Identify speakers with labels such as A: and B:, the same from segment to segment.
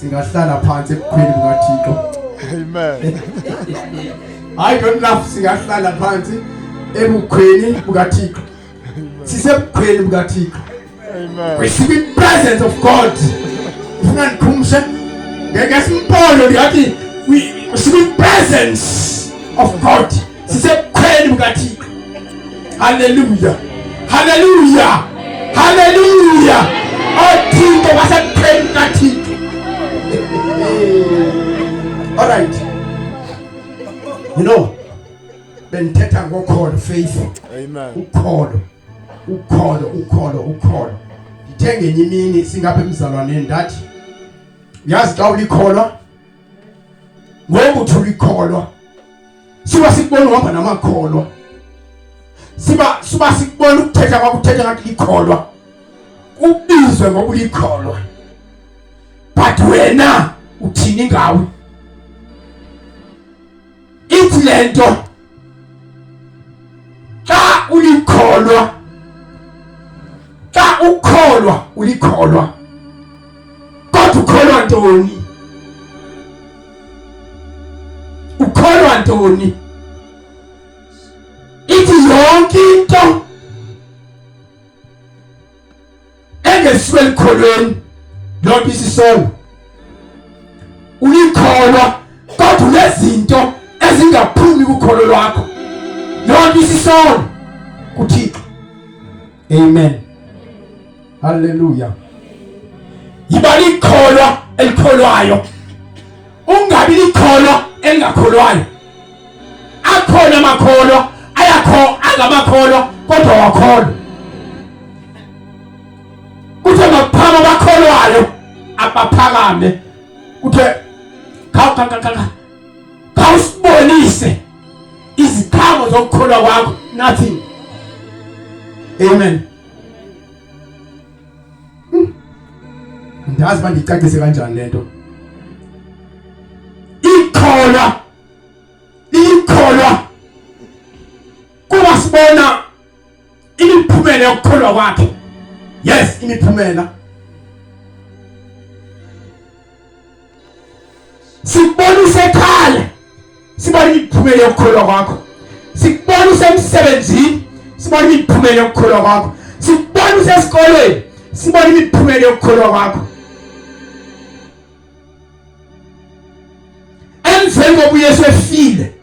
A: Singahlala phansi ebukhweni bukaThixo.
B: Amen.
A: I don't laugh, singahlala phansi ebukhweni bukaThixo. Sisebukhweni bukaThixo.
B: Amen.
A: We see the presence of God. Ufuna ndikhumshe ngesimpolo ndingathi we see the presence of God. Sisebukhweni bukaThixo. Hallelujah. Hallelujah. Hallelujah. OThixo basebukhweni bukaThixo. All right. You know, bendithetha ngokholo, faith.
B: Amen.
A: Ukholo. Ukholo, ukholo, ukholo. Ndithe ngenye imini singapha emzalwaneni ndathi uyazi xa ulikholwa ngoku uthi ulikholwa siba sikubona uhamba namakholwa, siba sikubona ukuthetha kwakho uthetha ngathi likholwa, ubizwe ngoba ulikholwa, but wena uthini ngawe? Ithi lento xa ulikholwa, xa ukholwa ulikholwa, kodwa ukholwa ntoni? Ukholwa ntoni? Ithi yonke into engesuke elikholweni loo nto isisono. Ulikholwa kodwa unezinto ezingaphumi kukholo lwakho, loo nto isisono kuThixo. Amen. Hallelujah. Yiba likholwa elikholwayo, ungabi likholwa elingakholwayo. Akhona amakholwa ayakho angamakholwa kodwa wakholwa. Kuthe makuphakama abakholwayo abaphakame, kuthe khawusibonise iziqhamo zokukholwa kwakho. Nothing. Amen. Ndazi uba ndiyicacise kanjani le nto. Ikholwa likholwa kuba sibona imiphumela yokukholwa kwakhe. Yes, imiphumela. Sikubona usekhaya, sibona imiphumela yokukholwa kwakho. Sikubona usemsebenzini, sibona imiphumela yokukholwa kwakho. Sikubona usesikolweni, sibona imiphumela yokukholwa kwakho. Emveni kokuba uYesu efile,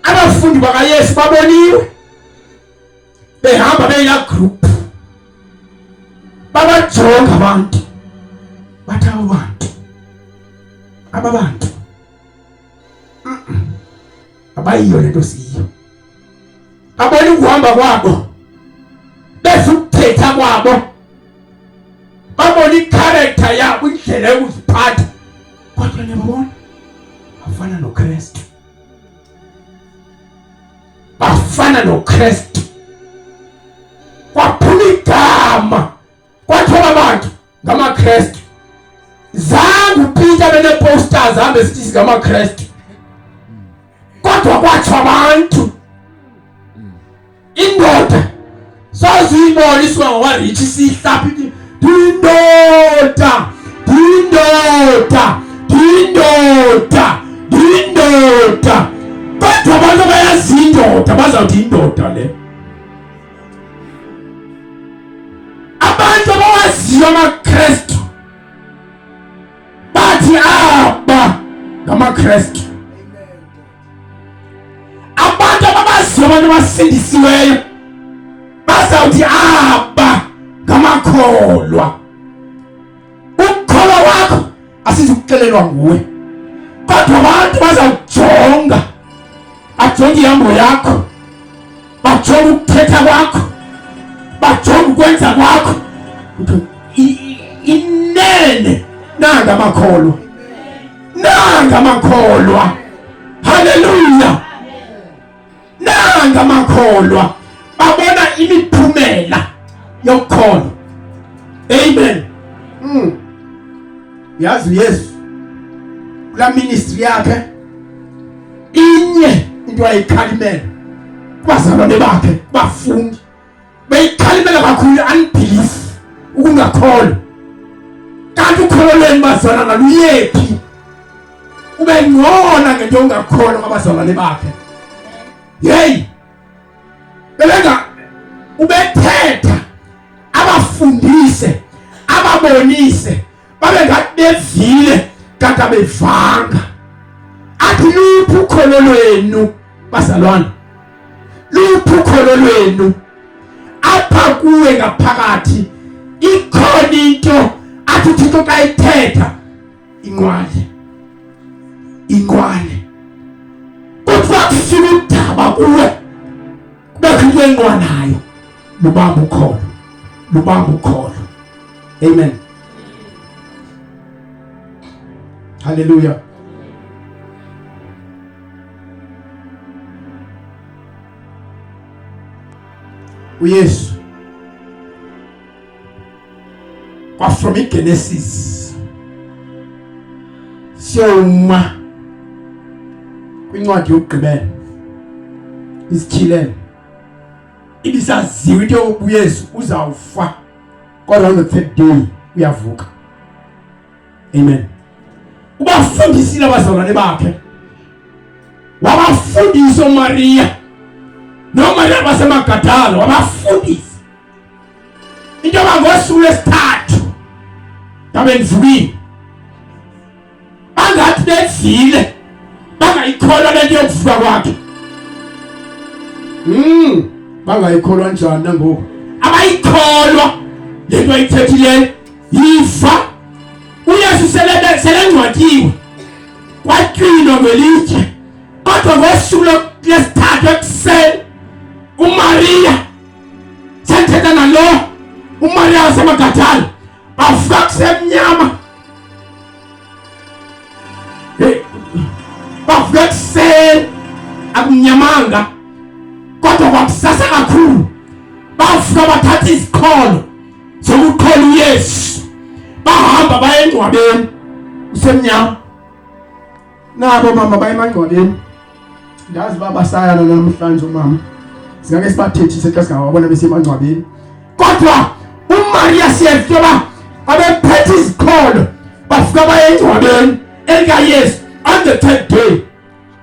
A: abafundi bakaYesu baboniwe behamba beyila group, babajonga abantu, bathi abo bantu, aba bantu abayiyo lento siyiyo. Babona ukuhamba kwabo, bese ukuthetha kwabo, babona icharacter yabo, indlela yokuziphatha, kodwa niyabona bafana noKristu, bafana noKristu. Kwaphuma igama kwathiwa abantu ngamaKristu. Zange uPeter beneposters hambe sithi singamaKristu, kodwa kwatsho abantu. Indoda sazuyibona isuka ngokwarich isihlapha ithi ndiyindoda, ndiyindoda, ndiyindoda, ndiyindoda, kodwa abantu abayazi indoda bazawuthi indoda le. Abantu abawaziyo amaKristu bathi aba ngamaKristu. Abantu ababaziyo abantu abasindisiweyo bazawuthi aba ngamakholwa. Ukukholwa kwakho asizukuxelelwa nguwe, kodwa abantu bazawujonga, bajonge ihambo yakho, bajonge ukuthetha kwakho, bajonge ukwenza kwakho. Inene nanga amakholwa, nanga amakholwa. Haleluya, nanga amakholwa. Babona imiphumela yokukholwa. Amen. Yazi uYesu kula ministry yakhe inye into ayikhalimela kubazalwane bakhe, kubafundi, beyikhalimela kakhulu unbelief, ukungakholwa. Kanti ukholo lwenu bazalwana luyephi? Ube ngcono ngento ongakholwa kwabazalwane bakhe. Hey, bebenga ubethetha abafundise ababonise babe ngathi bevile kanti abevanga. Athi luphi ukholo lwenu bazalwane? Luphi ukholo lwenu? Apha kuwe ngaphakathi ikhona into athi uThixo xa ithetha inqwale, inqwale. Kuthiwa kufika udaba kuwe kubekho into enqwalayo, lubamba ukholo, lubamba ukholo. Amen, haleluya. uYesu kwa from iGenesis siyoma kwincwadi yokugqibela isityhilelo, ibisaziwa into yokuba uYesu uzawufa, kodwa on the third day uyavuka. Amen. Ubafundisile abazalwane bakhe, wabafundisa uMaria noMaria baseMagadala, wabafundisa into yoba ngosuku lwesithathu ngabe ndivukile. Bangathi bevile bangayikholwa lento yokuvuka kwakhe. Bangayikholwa njani nangoku? Abayikholwa lento ayithethileyo. Yiva, uYesu selengcwatyiwe, kwatywinwa ngelitye, kodwa ngosuku lwesithathu ekuseni uMaria sendithetha nalo uMaria waseMagadala bavuka kusemnyama. Hey, bavuka ekuseni, akumnyamanga kodwa kwakusasa kakhulu. Bavuka bathatha iziqholo zokuqhola uYesu, bahamba baye engcwabeni kusemnyama. Nabo mama baye emangcwabeni, ndazi uba basayana namhlanje umama, singake sibathethise xa singawabona besemangcwabeni. Kodwa uMaria siyeva uba abephethe iziqholo, bafika baye engcwabeni elikaYesu on the third day.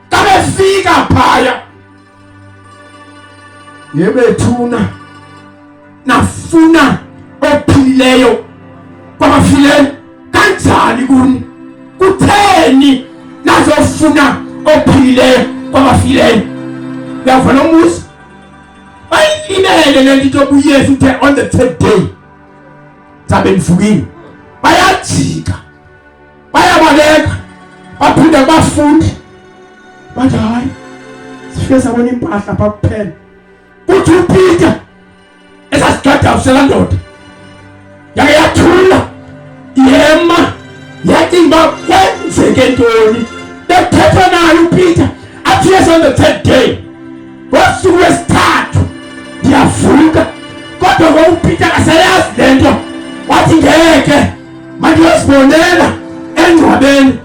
A: Xa befika phaya, yebethuna, nafuna ophilileyo kwabafileyo kanjani kuni? Kutheni nazofuna ophilileyo kwabafileyo? Uyava lo mbuzo? Bayilimele le nto uYesu uthe on the third day zabe ndivukile. Bayajika, bayabaleka, baphinda kubafundi, bathi hayi, sifike sabona impahla pha kuphela. Uthi uPeter esasigada usela ndoda yake yathula yema, yacinga uba kwenzeke ntoni. Bethethwa naye uPeter, athi Yesu on the third day, ngosuku lwesithathu ndiyavuka. Kodwa ngoba uPeter akasayazi le nto, wathi ngeke, mandiyozibonela engcwabeni.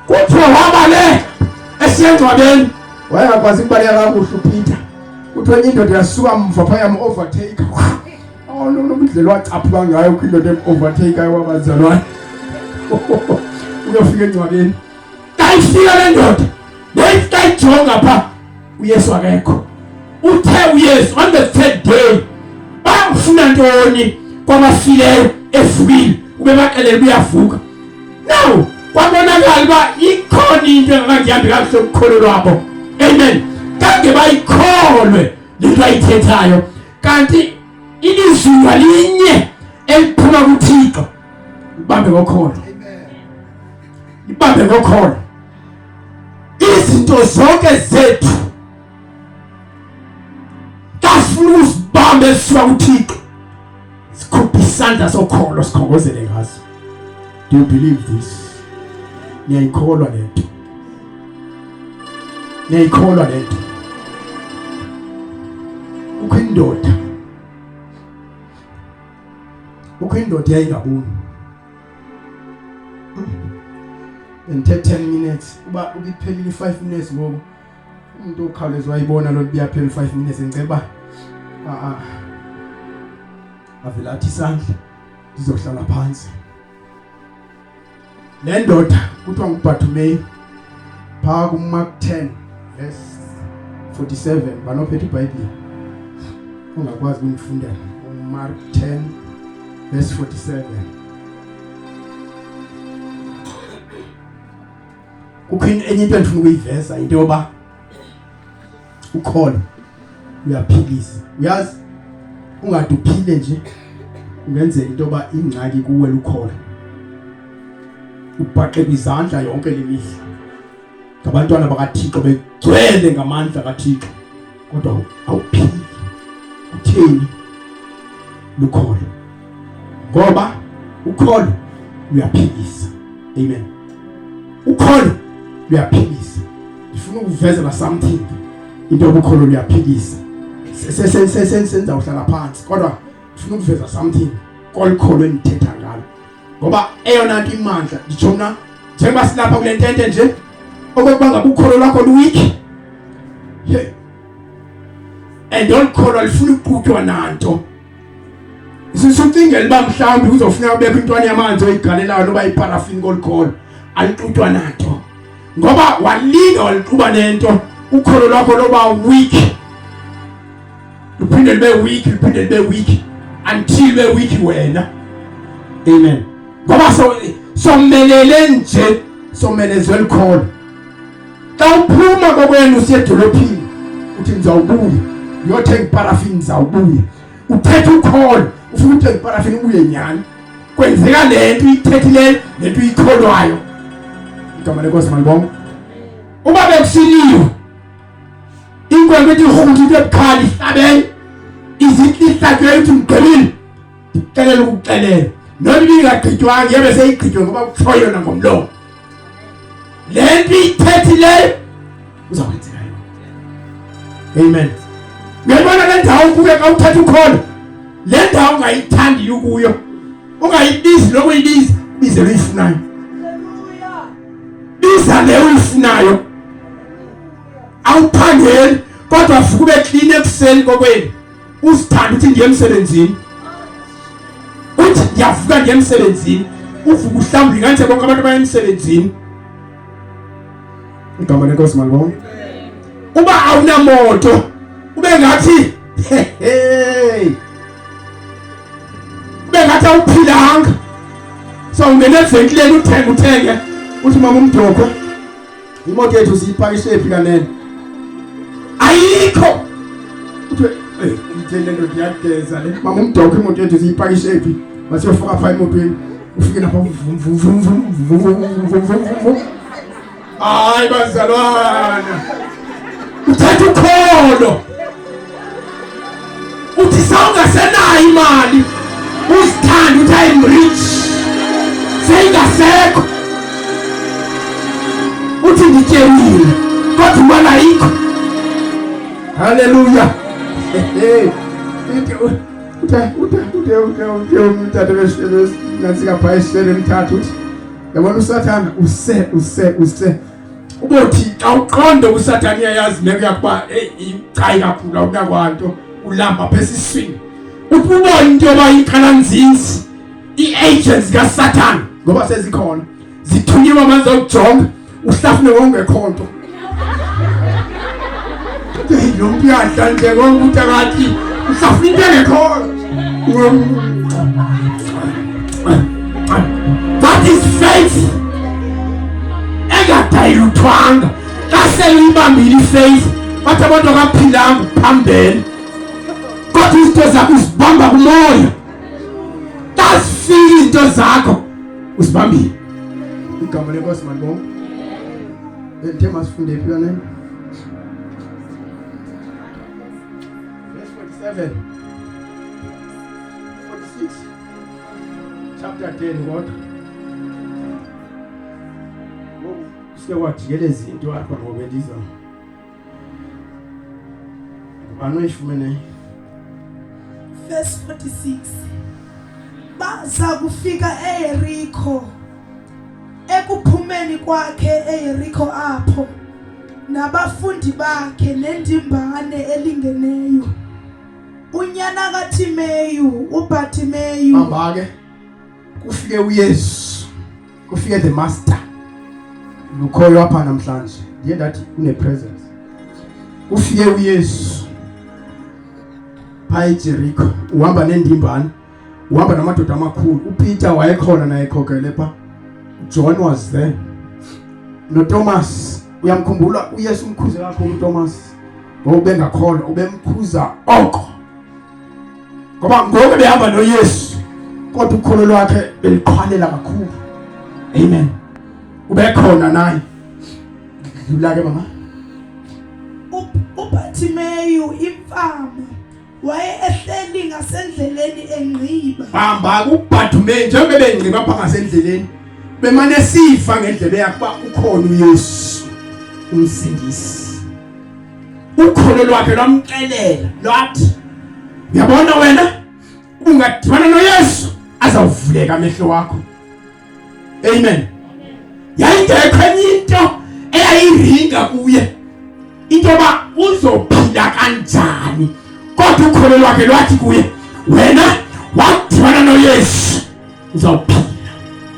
A: Kuthiwa wabaleka esiya engcwabeni, wayengakwazi ukubaleka kakuhle uPeter. Kuthiwa enye indoda yasuka mva phaya yam-overtake. Oh, lo ndlela wacaphuka ngayo kwindoda em-overtake wabazalwane uyofika engcwabeni. Xa ifika le ndoda, xa ijonga pha, uYesu akekho. Uthe uYesu on the third day, bayakufuna ntoni kwabafileyo evukile? Ube baxelele uyavuka. Now kwabonakala uba ikhona into engakandihambi kakuhle kukholo lwabo. Amen. Kange bayikholwe lento ayithethayo, kanti ilizwi ngalinye eliphuma kuThixo ibambe ngokholo, ibambe ngokholo. Izinto zonke zethu xa sifuna ukuzibamba ezisuka kuThixo, sikhupha isandla sokholo sikhongozele ngaso. Do you believe this? Niyayikholwa le nto? Niyayikholwa le nto? Kukho indoda, kukho indoda eyayingaboni. Bendithe 10 minutes, uba ubiphelile i-5 minutes ngoku, umuntu okhawuleza wayibona loo nto ibiyaphela i-5 minutes. Ndicela uba avele athi isandla, ndizohlala phantsi. Le ndoda kuthiwa nguBartimeyu phaa kuMark 10 verse 47 banophethe iBhayibhile ungakwazi ukundifundela uMark 10 verse 47. Kukho enye into endifuna ukuyiveza, into yoba ukholo uyaphilisa. Uyazi ungade uphile nje, kungenzeka into yoba ingxaki kuwe lukholo. Ubhaqe kwizandla yonke le mihla ngabantwana bakaThixo begcwele ngamandla kaThixo, kodwa awuphili. Utheni? Lukholo, ngoba ukholo luyaphilisa. Amen. Ukholo luyaphilisa. Ndifuna ukuvezela something, into yobukholo luyaphilisa. Senza uhlala phansi, kodwa ndifuna ukuveza something kolukholo endithetha ngalo, ngoba eyona nto imandla nditsho mna njengoba silapha kule ntente nje, okokuba ngabe ukholo lwakho luweak and olu kholo alifuni ukuqutywa nanto. Sisucingela uba mhlawumbi kuzofuneka kubekho intwana yamanzi oyigalelayo noba iparafini. Kolu kholo alixutywa nanto, ngoba walinga walixuba nento, ukholo lwakho loba weak, luphinde lube weak, luphinde lube weak until lube weak wena. Amen. Ngoba so somelele nje, somelezwe likholo. Xa uphuma kokwenu usiya edolophini, uthi ndizawubuya ndiyothenga iparafini, ndizawubuya, uthetha ukholo, ufuna uthenga iparafini, ubuye nyhani kwenzeka le nto uyithethileyo, le nto uyikholwayo. Igama lenkosi malibonga. Uba bekusiliwe inkwenkwe ithi rhuthu into ebukhali ihlabele izithi ihlatywe, ithi mgqibile, ndikuxelela ukukuxelela, noba ibingagqitywanga yebe seyigqitywe, ngoba kutsho yona ngomlomo. Le nto iyithethileyo uzakwenzeka yona. Amen. Uyayibona le ndawo kuke xa uthatha ukholo, le ndawo ungayithandiyo ukuyo, ungayibizi lokuyibiza, bize loyifunayo, biza le uyifunayo. Awuphangeli, kodwa vuka ube clean ekuseni kokwenu, uzithanda uthi ndiye emsebenzini, uthi ndiyavuka ndiye emsebenzini, uvuka uhlambule kanje bonke abantu abaya emsebenzini. Igama lenkosi malibonke. Uba awunamoto, ube ngathi hey, ube ngathi awuphilanga, so ungena evenkileni uthenge, uthenge, uthi mama umdokwe, imoto yethu siyipakishe phi kanene? Ayikho. Uthi eh ithe le nto ndiyageza le, mama umdokwe, imoto yethu siyipakishe phi? Masiyofaka pha emotweni. Ufike lapha, vum vum vum vum vum vum vum vum vum. Hayi bazalwana, uthatha ukholo, uthi sawungasenayo imali, uzithanda uthi I'm rich, seyingasekho, uthi ndityebile, kodwa imali ayikho. Haleluya. Ithi uthe uthe uthe uthe uthe umthathe nantsika phaa esele emthatha, uthi yabona usathana use use use ubothi xa uqonde usathana uyayazi imeko yakuba eyi icayi kakhulu, awunakwanto, ulamba apha esiswini, uthi ubone into yoba inkhalanzinzi, ii-agents zikasathana ngoba sezikhona, zithunyiwe amanzi okujonga, uhlafune ngokungekho nto. Hey, lo mntu uyadla nje konke ukuthi akathi uhlafuna into engekhoyo. That is faith engadiluthwanga. Xa sele uyibambile ifaith, bathi abantu akaphilanga, uphambene, kodwa izinto zakho uzibamba kumoya. Xa zifika izinto zakho uzibambile. Igama lenkosi malibonge. Bendithe masifunde phi yona? Verse 47 46, chapter 10. Kodwa ngoku sike kwajikeleza into apha ngoba ndiza ngubani oyifumeneyo?
C: Verse 46. Baza kufika eYeriko. Ekuphumeni kwakhe eYeriko apho nabafundi bakhe nendimbane elingeneyo, unyana kaTimeyu uBartimeyu.
A: Hamba ke, kufike uYesu. Kufike the master lukhoyo apha namhlanje, ndiye ndathi une presence. Kufike uYesu phaa eJericho, uhamba nendimbane, uhamba namadoda amakhulu. UPeter wayekhona naye ekhokele phaa, John was there noThomas. Uyamkhumbula uYesu umkhuze kakhulu uThomas ngoba ubengakholwa, ubemkhuza oko ngoba ngoku behamba noYesu, kodwa ukholo lwakhe beliqhwalela kakhulu. Amen. Ubekhona naye. Dlula ke mama.
C: UBartimeyu imfama waye ehleli ngasendleleni engqiba.
A: Hamba kuBartimeyu njengoba bengqiba pha ngasendleleni, bemane sifa ngendlebe yakhe uba ukhona uYesu umsindisi. Ukholo lwakhe lwamxelela lwathi, uyabona wena ungadibana noYesu azawuvuleka amehlo wakho. Amen. Yayingekho enye into eyayiringa kuye into yoba uzophila kanjani, kodwa ukholo lwakhe lwathi kuye, wena wadibana noYesu uzawuphila.